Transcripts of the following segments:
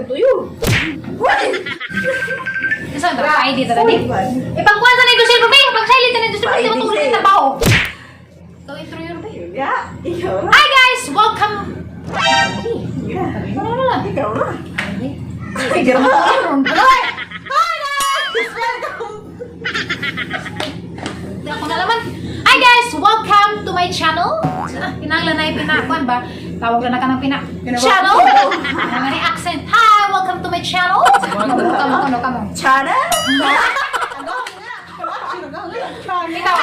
Tuyo. Isa na ID ta dali. Ipagkuha sa nito silbo ba? Pag silent na nito silbo, di ba tungkol sa trabaho? Ikaw intro yun ba? Ya, ikaw na. Hi guys, welcome. Yeah. Ano na lang? Ikaw na. Ikaw na. Hi guys! Welcome! Hindi ako nalaman. Hi guys! Welcome to my channel. Ah, kinanglan na yung pinakuan ba? Tawag na ka ng pina... Channel? Ano ni accent? Hi! Welcome to my channel! Kamo, kamo, kamo, kamo. Channel? Ikaw.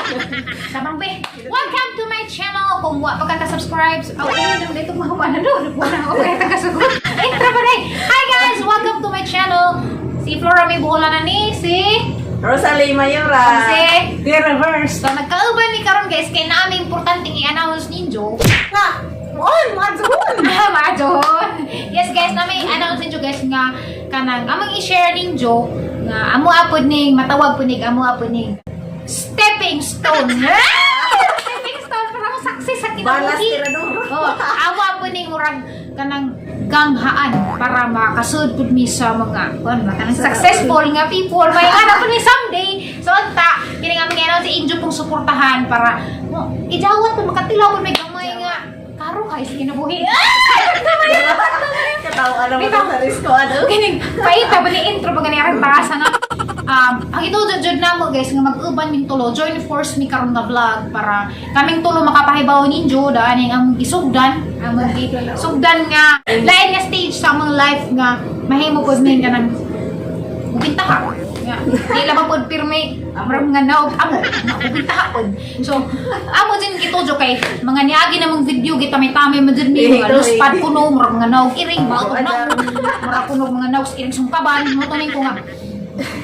Sabang be. Welcome to my channel. Kung wa pa ka ka-subscribe, oh, ay, nang dito mga mana no. Wala ako kaya taga-sagot. Intro pa rin. Hi guys! Welcome to my channel. Si Flora may buola na ni, si Rosalie Mayora. si The reverse. So, nagkauban ni karon guys, kay namin importanteng i-announce ninyo. Na! On! Maadzoon! Ah, maajon. Yes guys, namin i-announce ninyo guys nga kanang among i-share ninyo nga amo apod ning matawag po ning amo apod ning stepping stone. Stepping stone para mo success sa Balas kinabuhi. tirador. Oh, amo apod ning murag kanang ganghaan para makasud pud mi sa mga kuan ba kanang successful nga people may nga pud mi someday. So unta kini nga mga si injo pong suportahan para mo ijawat pud makatilaw pud may gamay nga karo kay sa kinabuhi. Katawa ka naman Bitaw. sa risko, ano? Kining paita ba ni intro ba gani aron taasa na. Ang ito jud namo guys nga mag-uban ming tulo, join force mi karon nga vlog para kaming tulo makapahibaw ninyo daan ang gisugdan, ang gisugdan nga lain nga stage sa among life nga mahimo pud mi kanang mubintaha nga di lang pud pirmi amram nga naog amo mubintaha pud. So amo din gitujo kay mga niagi namong video gitamay-tamay man jud ni mga luspad kuno, murag mga naog iring mao na, murag kuno mga naog sa iring sungkaban mo to ko nga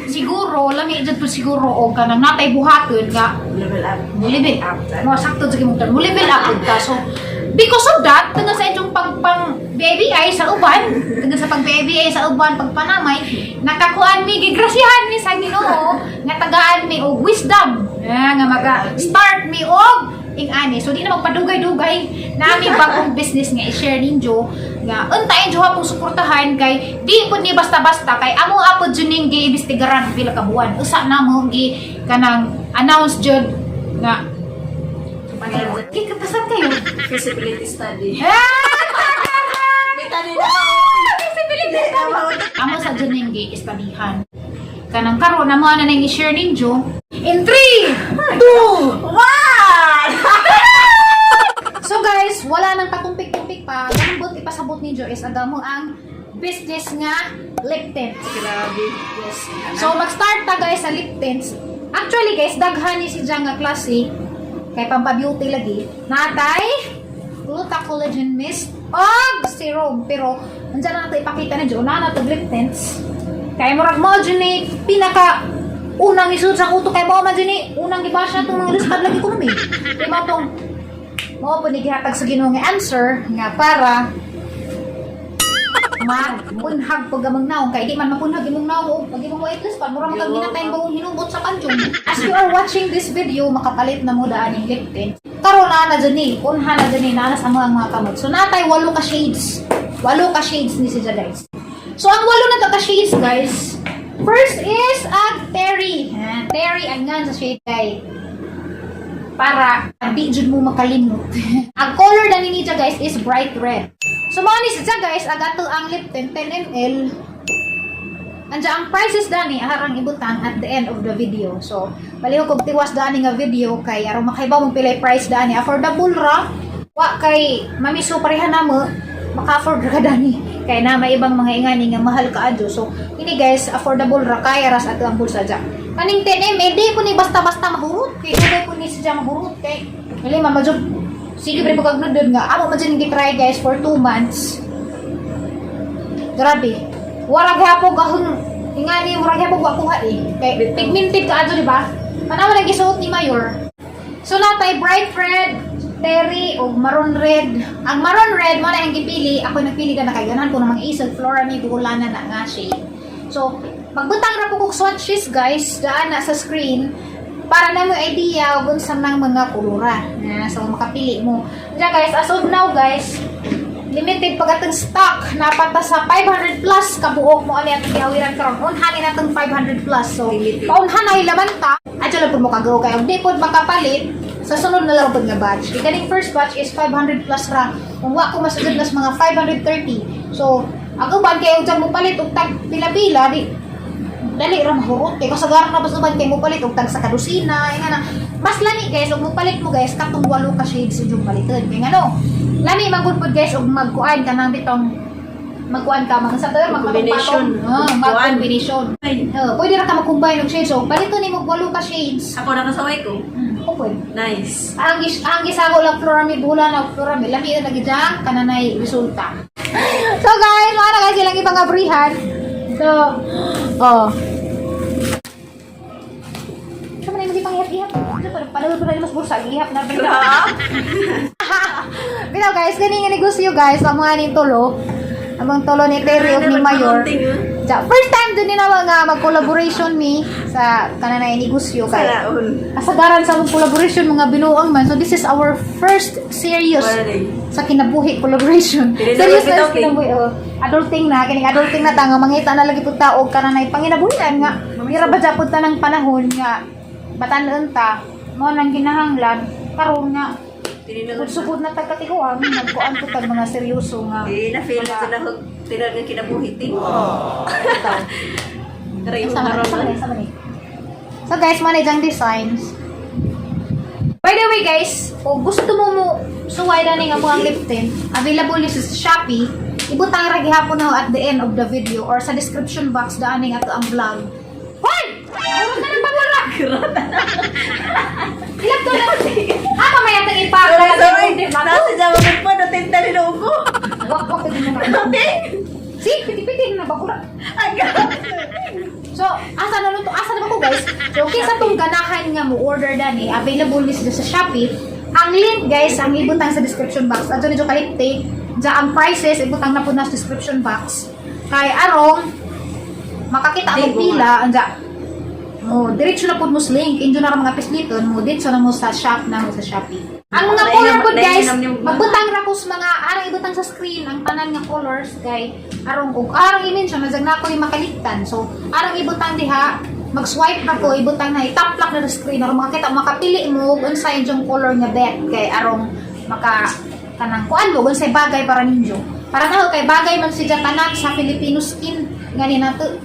siguro lami jud pud siguro og kanang natay buhaton nga Level up. mo level up mo, sakto jud imong term, mo level up pud ka. So because of that, tungod sa inyong pag pang BIBI sa uban, tungod sa pag BIBI sa uban pagpanamay, nakakuan mi, gigrasyahan mi sa Ginoo nga tagaan mi og wisdom nga maka start mi og ing-ani. So di na magpadugay-dugay, nami bagong business nga i-share ninyo nga unta inyo ha pong suportahan kay di pud ni basta-basta kay amo apod jud ning giimbestigaran pila ka buwan. Usa na mo gi kanang announce jud nga Kikatasan kayo. Feasibility study. Ah! May tani na. Feasibility study. Amo sa jud ning giistudihan. Kanang karon amo na ning i-share ninyo. In 3, 2, One! So guys, wala nang patumpik-tumpik pa. Gambot ipasabot ninyo is agamo ang business nga lip tint. Grabe. Yes. So mag-start ta guys sa lip tints. Actually guys, daghan ni si nga klase kay pampa-beauty lagi. Natay Gluta Collagen Mist og serum, pero andyan na nato ipakita na dyan na nato lip tints. Kay murag mo dyan ni pinaka unang isud sa utok kay mao man dyan ni unang gibasya itong mga listad lagi ko numi. Kay mao tong mao po ni gihatag sa Ginoo nga answer nga para mapunhag pag amang naong kay di man mapunhag imong naong og pag imong white list pa mura man kag ginatay bagong hinubot sa kanjong. As you are watching this video, makapalit na mo daan yung lip tint. Karon na na dyan ni unha na dyan ni naa na sa mga kamot. So natay walo ka shades, walo ka shades ni siya guys. So ang walo na to ka shades guys, first is ang Terry. Ha, Terry ang nga sa shade kay para di jud mo makalimot. Ang color na ni niya guys is bright red. So mao ni siya guys, ang ato ang lip tint 10 ml. Andiyan ang prices dani arang ibutang at the end of the video. So baliw kog tiwas dani nga video kay aron makaibaw mong pilay price dani, affordable ra. Wa kay mamiso pareha namo, maka-afford ra ka dani. Kay na may ibang mga ingani nga mahal kaadyo. So ini guys, affordable ra, kaya ra sa ato ang bulsa dya. Kaning 10 ml di po ni basta-basta mahurot kay dugay po ni siya mahurot kay dili man majud sige pre pagkag nga amo man jud try guys for 2 months. Grabe. Wala gyapon kahon ingani, murag gyapon wa kuha eh. Kay pigmented ka adto, di ba? Manawa nang gisuot ni Mayor. So natay bright red, terry o maroon red. Ang maroon red mo na ang gipili, ako nagpili ka na kay ganahan ko ng mga isog Flora ni Buholana na nga shade. So magbutang ra po kog swatches guys, daan na sa screen para na mo idea kung unsa nang mga kulura. Na, so makapili mo. Diyan guys, as of now guys, Limited pag atong stock, napata sa 500 plus kabuok mo ani atong gihawiran karon. Unhan ni natong 500 plus. So, Limited. paunhan na ilaman ta. Adyo lang pud mo kagaw kay og di pod makapalit sa sunod na lang pud nga batch. Kay kaning first batch is 500 plus ra. Kung wa ko masugod nas mga 530. So, ang uban kay og mo palit og tag pila-pila di dali ra mahurot kay kasagaran na basta kay mo palit og tag sa kadusina nga na mas lami, guys, og mo palit mo, guys, katong walo ka shades inyong paliton kay ngano lami man gud pud, guys, og magkuan ka nang bitong magkuan ka mga sa tayo Combination. magpatong Kuan. mag-combination. Ay, Oh, pwede ra ka mag-combine og shades, so paliton nimo og walo ka shades. Ako nakasaway ko. Oh, pwede. Nice. Ang gisako lang Floramid, bula na Floramid. Lami na lagi dyan, kananay resulta. So guys, mga na guys, ilang ibang abrihan. So, oh. Sama na yung magipang ihap-ihap. Ito, parang pa rin mas bursa, ihap na. Grabe. Bitaw guys, gani nga negosyo, guys, ang mga ning tulo. Ang mga tulo ni Terry ug ni Mayor. Ja, first time din nila nga mag-collaboration mi sa kananay negosyo kay Saraon. kasagaran sa among collaboration mga binuang man. So this is our first serious sa kinabuhi collaboration. Dili na Serious na bitaw, sa kinabuhi. Oh. Adulting na, kining adulting na ta nga mangita na lagi pud ta og kananay panginabuhian nga. Mira ba japod ta ng panahon nga batan-on ta mo nang kinahanglan karon nga sugod na tag katiguan nagkuan pud tag mga seryoso nga. Di na feel sa nahog tinag nga kinabuhi ti. Bitaw. Karay Sama karon. sama sama ni. So guys, mo na diyang designs. By the way guys, kung gusto mo mo suway na nga mo ang lip tint, available ni sa Shopee. Ibutang ra gihapon na at the end of the video or sa description box daan ning ato ang vlog. Hoy! Ano ka nang pamura? Ilap to na. Apa may atong ipaka? Sorry, sorry. Nasa jama ko pa natinta ni ko. Wak wak din na. See, piti-piti na bakura. So, asa na luto? Asa na ba ko, guys? So, okay sa tong ganahan nga mo order dani, available ni sila sa Shopee. Ang link, guys, ang ibutang sa description box. Adto ni kalimte, diya ang prices ibutang na po na sa description box. Kay arong makakita Di, mo pila anja. Mo diretso na pud mo sa link, injo na ra mga pisliton mo diretso na mo sa shop na mo sa Shopee. Ang mga color pud, guys, magbutang ra ko sa mga arang ibutang sa screen ang tanan nga colors kay arong kung arang i-mention na na ako yung makaligtan. So, arang ibutang diha, mag-swipe na ko, ibutang na itaplak na sa screen aron makakita makapili mo kung unsa yung color nga bet kay arong maka kanang kuan mo unsay bagay para ninyo. Para na kay bagay man siya tanan sa Filipino skin ngani nato.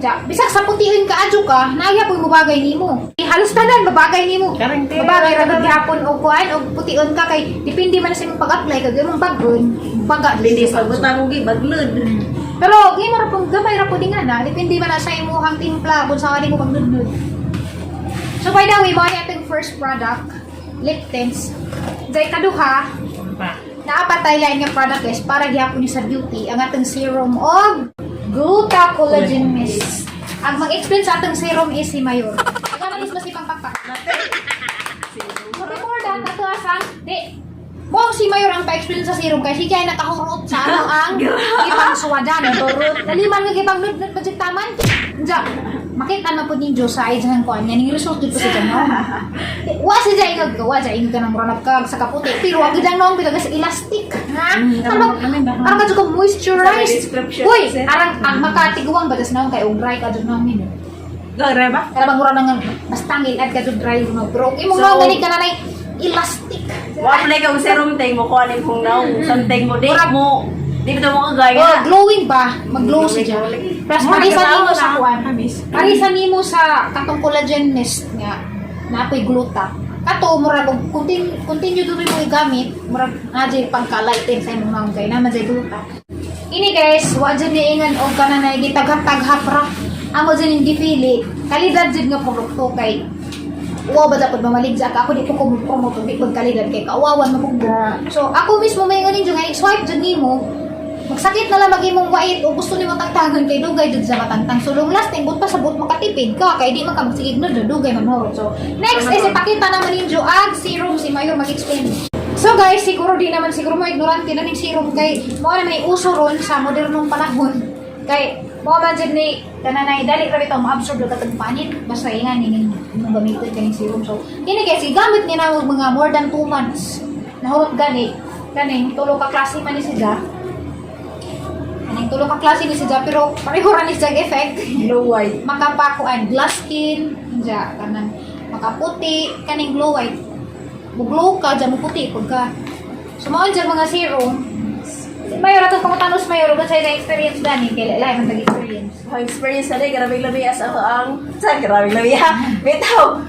Ja, bisag sa putihin ka adyo ka, naaya po mo bagay nimo. Eh, halos tanan babagay nimo. Babagay ra gud gihapon og kuan og pution ka kay depende man sa imong pag-apply kag imong bag-on, baga Dili sa butang og baglod.. Pero gimo ra pong gamay ra pud nga na, depende man na sa imong timpla kung sa nimo pagnudnud. So by the way, mao ni atong first product, lip tints. Jay kaduha, naapatay lain nga product, guys, para gihapon ni sa beauty ang atong serum og Gluta Collagen Mist. Ang mag-explain sa atong serum is si Mayor. Ikaw na mismo si Pangpakpak. So before that, ato asang, di, Bong si Mayor ang pa-explain sa serum kasi siya ay nakahurot sa ano ang gipang suwadan. Naliman nga gipang nudnud pa taman. Diya, makita na po ninyo sa ay dyan kuan nga ning result dito sa dyan no. Wa si dyan ingag wa dyan ingag ka ng muranag kag sa kaputi. Pero ang gidang noong bitag sa elastic. Ha? Arang arang ka jud moisturized. Sa description, Uy, sir. arang ang makatiguang ba tas naon kay og dry ka jud naon nino. Gare ba? Kaya bang mura nang basta ang ilad ka jud dry no. Pero imong So, naon gani ka na nay elastic. Wa play ka og serum tay mo kuan imong naong something mo di mo di ba mo kagaya. Oh, glowing ba? Mag-glow siya. Plus, marisa nimo sa kuan. Marisa nimo sa katong collagen mist nga naapoy gluta. Kato murag og continue continue diri mo igamit, murag na jay pagka-lighten sa imong naong kay naman jay gluta. Ini guys, wa jud ni ingan og kananay gitaghap-taghap ra. Amo jud ning gipili, kalidad jud nga produkto kay wow ba dapat mamaligsa ka ako di ko promote di pag kalidad kay kauwawan mo. So ako mismo may nganin jud nga swipe jud nimo magsakit na lang mag-imong wait o gusto nimo tangtangon kay dugay jud sa matangtang. So long lasting but pa sa but makatipid ka kay di man ka magsigig no dugay man mo. So next is ipakita naman ninyo ang serum, si Mayor mag-explain. So guys, siguro di naman siguro mo ignorante na ning serum kay mo naman ni uso ron sa modernong panahon. Kay mo man jud ni kananay dali ra bitaw ma-absorb og katong panit basta ingan ning imong gamiton kaning serum. So kini guys, gigamit ni na og mga more than 2 months. Nahurot gani. Kaning tulo ka klase man ni siya. Kaning tulo ka klase ni siya, pero pareho ra ni siya effect. Glow white. Makapakuan glass skin ja, kanang makaputi, kaning glow white. Mo glow ka ja, mo puti pud ka. So mao dyan mga serum. Si Mayor ato pangutanos, Mayor ug sa experience dani kay lahi man tag experience. Ang experience na rin, grabe labi as ako ang, sa grabe labi ha, bitaw,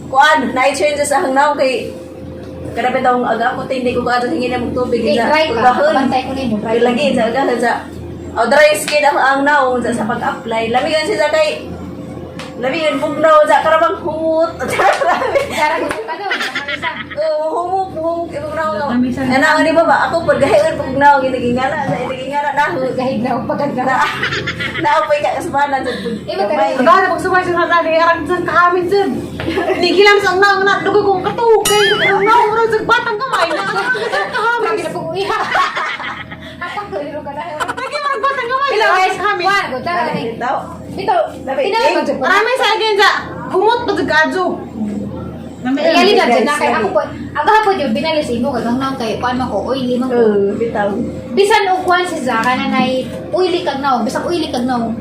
kuan, na-changes ang naong kay, grabe daw ang aga ko, hindi ko kaadto hingin na tubig. Kay dry ka, bantay ko nimo dry. Lagi, sa aga, sa, oh, dry skin ako ang naong sa pag-apply. Lami gan siya kay, lami gan bugnaw, sa karabang humot. Grabe. Dara ko ka daw, isa. Oo, humok, humok, ibang naong. Lami sa- Ano, di ba ba? Ako, paggahiwan, bugnaw, ginagingala, sa ginagingala, nahu. Gahig na og paganda. Na, naapoy ka kasamanan sa Eh, magkano? Agad pag sumay sa natali, arang dyan, kahamin dyan. Nigilam sa naong na, dugo kong katukay. Ang naong ro sa batang kamay na. Kahamin. Grabe na pong uwiha. Apak ko liro ka na. Lagi marang batang kamay. Hello guys, Kahamin. one, go tara ni. Daw. Ito, Labi. tinawag ko dyan. Marami sa akin sa humot pa sa gadyo. Realidad dyan na Guys, kay labi. ako po. Ang hapon yung binalis imo kay nang kay kuan man ko oily man ko. Oo, bitaw. Bisan og kuan si Zaka na nay oily kag naong, bisan oily kag naong.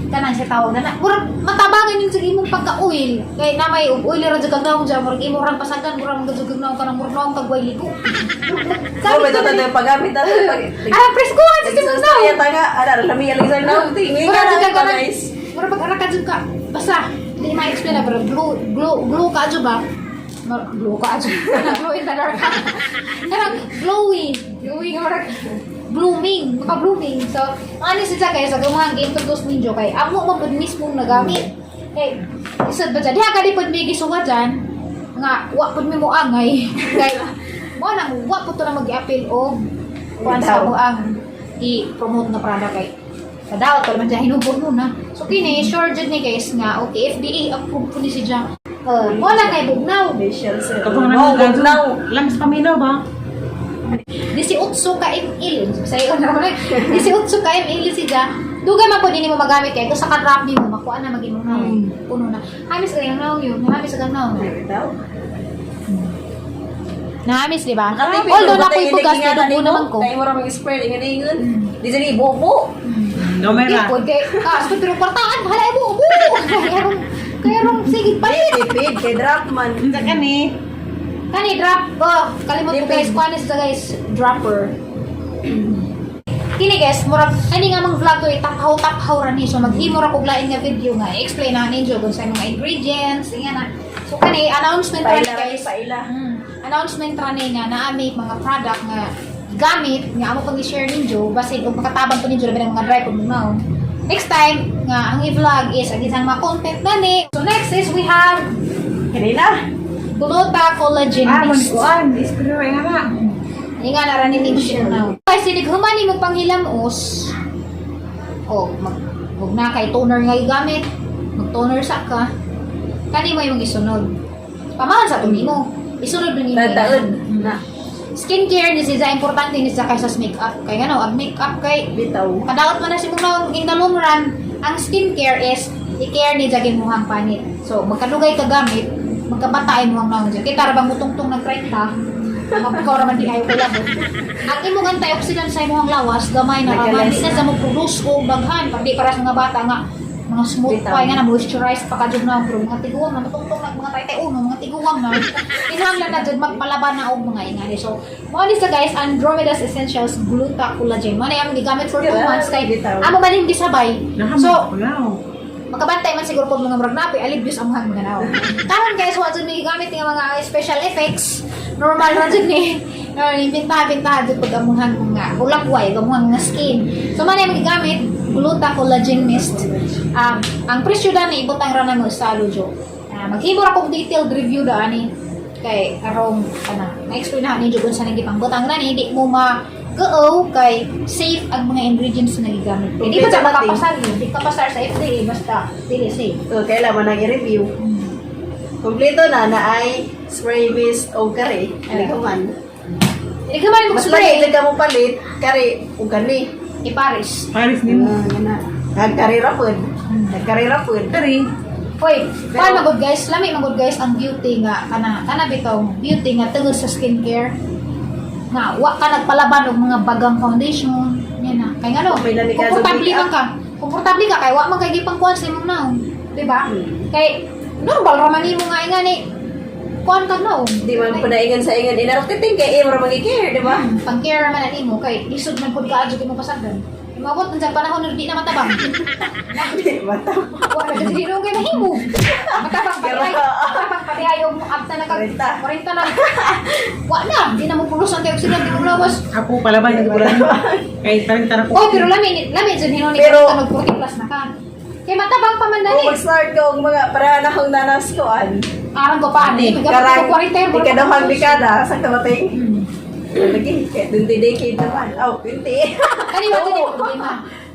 Kanang siya tawag na na. Murag matabangan yung sa imong pagka-oil. Kay na may og oily ra jud kag naong dyan, murag imo rang pasagan, murag man jud kag naong kanang murag naong kag way ligo. Oh, bitaw tayo paggamit na. Ah, presko sa imong naong. Kaya tanga, ara, lami alagi sa naong. Tingin Murag ka jud na ka kanang- guys. Murag pag ara ka jud ka. Basta di ma-explain na pero glow glow glow ka jud ba? Glow ka jud. Glow in the dark. Kanang glowy, glowy nga murag blooming, maka blooming. So, ano siya kay sa mga gi-introduce ninyo kay amo man pud mismo nagamit. Kay isod ba dyan? Diha ka di pud may gisuwa dyan nga wa pud mi mo angay kay mo nang wa pud to na mag-appeal og kuan sa Bitaw. mo ang i-promote na product kay kadaot pa naman dyan hinubog mo na. So kini sure jud ni guys nga okay FDA approved po ni si Jack. Wala kay bugnaw. Facial serum. Oh, bugnaw. Lamis paminaw ba? 18 ka ml. Sa iyo na naman. 18 ka ml si Ja. Dugay man po din mo magamit kay kung sa ka-drop nimo makuha na maging mo Puno na. Hamis ka yung naong yun. Hamis ka naong. Bitaw. Nahamis, di ba? Nakatipid, Although batay, nakoy pugas, ginagingala dugo nimo. naman ko. Kaya mo raming spray, ingon-ingon. Di dyan ibubo. Di Domera. po, kay, ah, pero kwartaan, hala, ibo, ubo! Kaya rong, sige, palit! Tipid, kay drop man. Unsa ka ni? Kani, drop, oh, kalimot ko guys, kuhanis sa guys, dropper. Kini guys, murag, ani nga mang vlog to, taphaw-taphaw ra ni. So, maghimo ra kog lain nga video nga, i-explain na ninyo kung sa mga ingredients, nga na. So, kani, announcement ra ni Paila, guys. paila. Announcement ra ni nga naami mga product nga gamit nga amo pang i-share ninyo basin og makatabang po ninyo labi ng mga dry po naon. Next time nga ang i-vlog is ang isang mga content na ni. So next is we have Kanina. Gluta Collagen Ah, Mist. manikuan. Ispiro nga na. Hindi nga naraning siya na. Kasi naghuman mo panghilamos. O, mag, wag na kay toner nga gigamit. Mag toner sa ka. Kani mo yung isunod. Pamahan sa tuni mo. Isunod mo nimo. Tataon. Na. Skincare ni siya importante ni siya kaysa sa makeup. Kay ngano, ang makeup kay Bitaw. kadaot man na si mong in the long run, ang skincare is i-care ni jagin mo ang panit. So, magkadugay ka gamit, magkabatay mo ang naong dyan. Kita ra bang mutungtong ng 30, magkaw ra man di ayo kulabot. Ang imong antioxidant sa imong lawas, gamay na ra man. Di na sa mo produce og daghan, pag di para sa mga bata nga mga smooth Bitaw. pa nga na moisturize pa ka jud na pero mga tiguang na matungtong na mga 31 mga tiguang na kinahanglan na jud magpalaban na og mga ingani. So mao ni sa guys, Andromeda's Essentials Gluta Collagen mo na among gigamit for 2 months kay Bitaw. amo man yung gisabay. So So, makabantay man siguro kung mga murag napi alibyos ang mga mga naw. Karon guys, wa jud may gigamit nga mga special effects. Normal ra jud ni. Normal ni pinta-pinta jud pag amuhang mga hulakway, amuhang mga skin. So man ay gigamit Gluta Collagen Mist. Ang presyo dani ibutang ra namo sa Lujo. Maghimo ra kog detailed review dani kay arong ana na-explain na ninyo kung saan ang gipangbutang na ni di mo ma go kay safe ang mga ingredients na gigamit. Di ba siya makapasar yun? Di ka pasar sa FDA basta dili safe. So, kailangan nang i-review. Kompleto na na ay spray mist o kare. Ano ka man. Di ka man Mas mag-spray. lagi ka mo palit, kare o kani. I-Paris. Paris nimo. Ah, na. Nagkare ra pod. Nagkare ra pod. Kari. Hoy, kuan magud guys, lami magud guys ang beauty nga kana kana bitong beauty nga tungod sa skincare. Nga wa ka nagpalaban og mga bagang foundation. Yan na. Kay ngano, May lami ka sa komportable makeup. man ka. Komportable ka kay wa man kay gipang kuan sa imong naong, di ba? Hmm. Kay normal ra man nimo nga ingani kuan kag naong. Di man panaingan sa ingan inarok titing kay imo ra magi-care, di ba? Pang care man nimo kay lisod man pud kaadyo kay mo pasagdan. Imabot man sa panahon na di na matabang. Di ba ta? Wala kasi di kay mahimo. Matabang pa ay, matabang pa ay og abta na kag 40. 40 na. Wa na, di na mo pulusan kay oxygen di mo lawas. Ako palaban ko lang. Kay taranta na ko. Oy, pero lami lami jud hinuon ni Pero- pero, 40 plus na ka. Kay matabang pa man Kung dani. mag-start ko og mga para na akong nanas ko an. Arang ko pa ani, Karang ko 40 pero ikaduhang dekada sa kamating. Hmm. Lagi kay 20 decade naman. Oh, 20. Kani wa jud problema.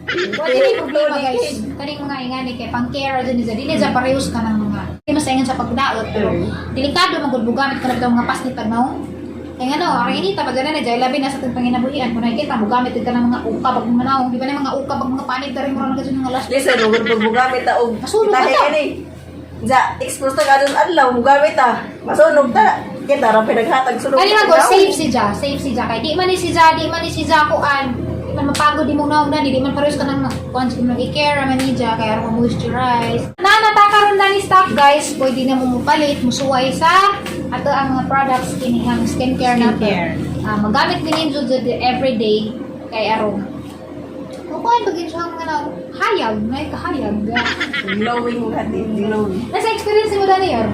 Wa jud problema, guys. Kaning mga ingani kay pang care jud ni sa dili sa parehas ka ng mga. Di mas ingan sa pagdaot pero delikado man gud bugamit ka na bitaw mga pasnit tag naong. Kay ngano, ang inita pag gana na jay labi na sa atong panginabuhian kung nakikita mo gamit ka ng mga ukab ag mga naong, di ba na mga ukab ag mga panit dari mo ra na mga last. Listen, ugod pag mugamit ta og Masunog itahe ka ta. kani. Ja, expose ta kadtong adlaw mugamit ta. Masunog ta. Kita ra pinaghatag sunog. Kani man go safe si Ja, safe si Ja kay di man ni si Ja, di man ni si Ja kuan. Di man mapagod di mong naong dani, di man parehas ka nang kuan sa imong i-care man ni Ja kay aron moisturize. Na natakaron na ni stock, guys, pwede na mo mopalit, musuway sa ato ang mga products kini ang skincare nato. Skincare. Ah, magamit ni ninyo jud everyday kay aron kuan bagin siya ang mga naong hayag, may kahayag. Glowing mo hati, glowing. Nasa experience mo dani yor.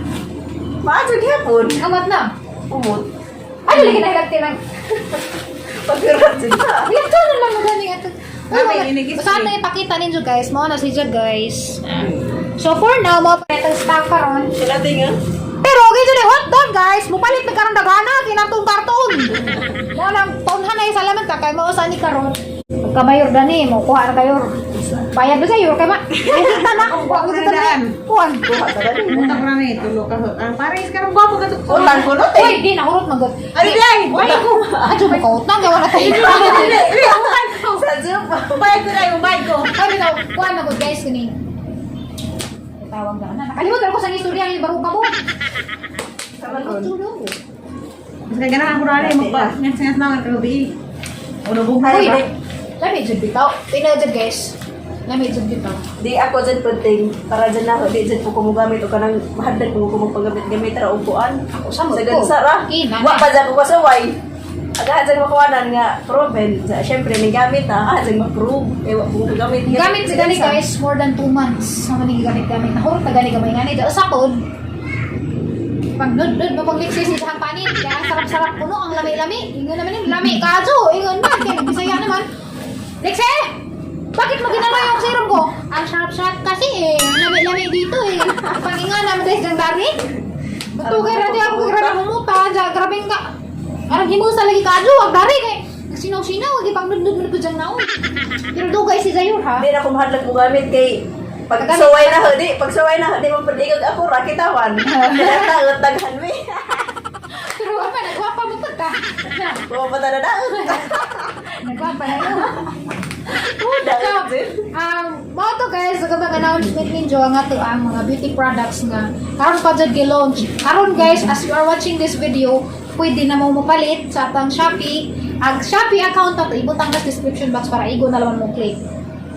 Maadyo gyapon. Amat na. Umot. Ano lagi nahilakti lang? Pagkirat jud ta. Ito na lang magaling ato. Ay, inigis Saan na ipakita ninyo, guys? Mao na siya, guys. So for now, mao pa itong stock karon. Sila tinga. Pero okay dyan eh, hot dog, guys. Mupalit na karon dagana kinatong karton. Mao nang paunhan na salamat ka kay mao sa ni karon. Pagka mayor dani mo kuha na kayo. Bayad ba sa iyo kay ma? Kita na. Kuha ko sa Daan. Kuha. Kuha ta dali. Utang na ni tulo ka. Ang pares ka rong gwapo ka to. Utang ko no Uy, te. di na hurot magod. Ay, di ay. Wala ko. Adyo mo ka utang kay wala tayo. Sa jupa. Bayad ko na yung bayad ko. Ay, bitaw, kuha na good, guys, kini. Tawag na na. Nakalimutan ko sa istorya ni Baruka mo. Sama kon. Mas kay ganahan ko na magpa. Ngas ngas na ang kabi. Uno Uy, buhay. lami jud bitaw. Pina jud, guys. Lami jud bitaw. Di ako dyan punting para dyan ako di dyan po ko mugamit o kanang mahadlok ko ko magpanggamit-gamit ra og kuan. Ako sa mo Sa ko. gansa ra. Kina Wa na. pa dyan ko kasuway. Agahan dyan makuhanan nga proven. Sa syempre may gamit ha. Ah, dyan ma-prove. Eh wa ko gamit. Gamit si gani, guys, more than 2 months. Sa man gamit-gamit na hurot na gani gamay ngani. Di usa pod. Pag nudnud mo pag liksi sa isang panit, kaya ang sarap-sarap kuno, ang lami-lami. Ingon naman yun, lami kajo. Ingon man, kaya nagbisaya naman. Liksi! Bakit mo ginala yung serum ko? Ang sarap-sarap kasi eh. Ang lami-lami dito eh. Panginga naman guys, ng dari. Matugay rati ako, grabe mumuta. Diya, grabe ka. Arang himusa lagi kajo, ang dari kay. Nagsinaw-sinaw, di pang nudnud mo na po dyan naon. Pero dugay si Zayur ha. Di na ko mahadlok mo gamit kay pag Pagamit suway na ho di, pag suway na ho di mo padigog ako ra kitawan. Taot daghan mi. Pero apa, nagwapa mo pa ta. Na, Pumapata na daot. nagwapa na yun. Daot din. Mao to, guys, sa kapag announcement ninyo ang ato ang mga beauty products nga karon pa jud gi-launch. Karon, guys, as you are watching this video, pwede na mo mopalit sa atang Shopee. Ang Shopee account ato ibutang sa description box para igo na lang mo click.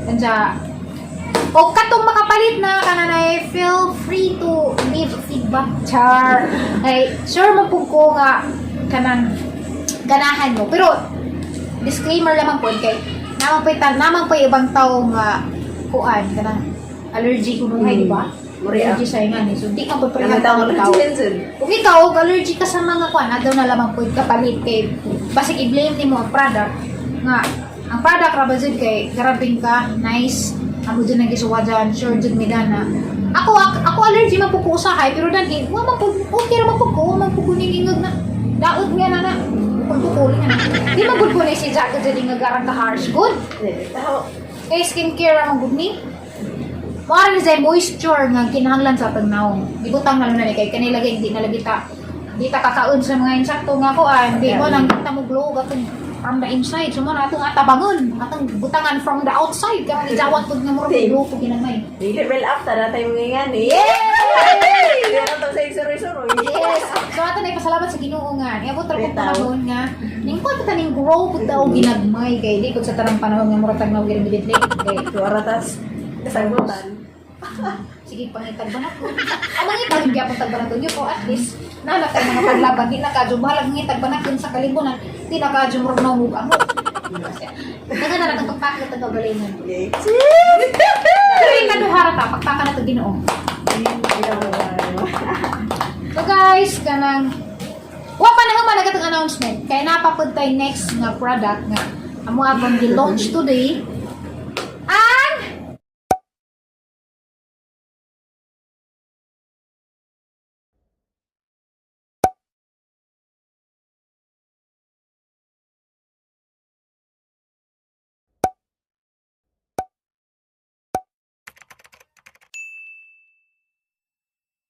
Kanya o katong makapalit na kananay, feel free to leave feedback, char. Ay, sure man pud ko nga kanang ganahan mo. Pero disclaimer lamang po kay naman po ibang tao nga kuan kanang allergy kunuhay, di ba? Muri ah. Allergy sa ingan eh. So di ka po Naman tao ng tao. Jensen. Kung ikaw, og allergy ka sa mga kuan, adto na lamang po kapalit kay basig i-blame nimo ang product nga ang product ra ba jud kay grabing ka, nice. Ako dyan ang gisuwa dyan, sure jud mi dana. Ako allergy man po ko usahay, pero dan wa man po, okay ra man po ko, wa man po ko ningingag na daot nga na na. Bukol bukol nga na. Di man gud ko ni si Jack dyan ingag arang ka harsh good. Tao. Kay skincare ang good ni. Mao ni say moisture nga kinahanglan sa pagnaong. Gibutang na lang na ni kay kanila lagi di na lagi ta di ta kakaon sa mga insakto nga kuan, di mo nang kita mo glow gatong from the inside. So mo na atong atabangon, atong butangan from the outside kay gijawat pud nga murag glow pud ginamay. Level up ta na tayo mga ngani. Yay! Kaya na to sa suroy-suroy. Yes. So ato na ipasalamat sa Ginoo nga. Niabot ra pud Bitaw. panahon nga ning ko ta ning grow pud daw ginagmay kay di kud sa tarang panahon nga murag tagnaw gid kay So aratas kasagutan. Sige, pangitag ba na ko? Ang mangitag, hindi ako tag ba na ko, at least, nana kay mga paglaban, di na kadyo, bahalag ngitag ba na sa kalibunan, di na kadyo murag naungog ang. Daga na lang ang pagpakit ang kagalingan. Okay. Pero yung kaduhara ta, pagpaka na ito Ginoo. So guys, kanang wa pa na human agatong announcement. Kay napapud tay next nga product nga amo abang gi-launch today.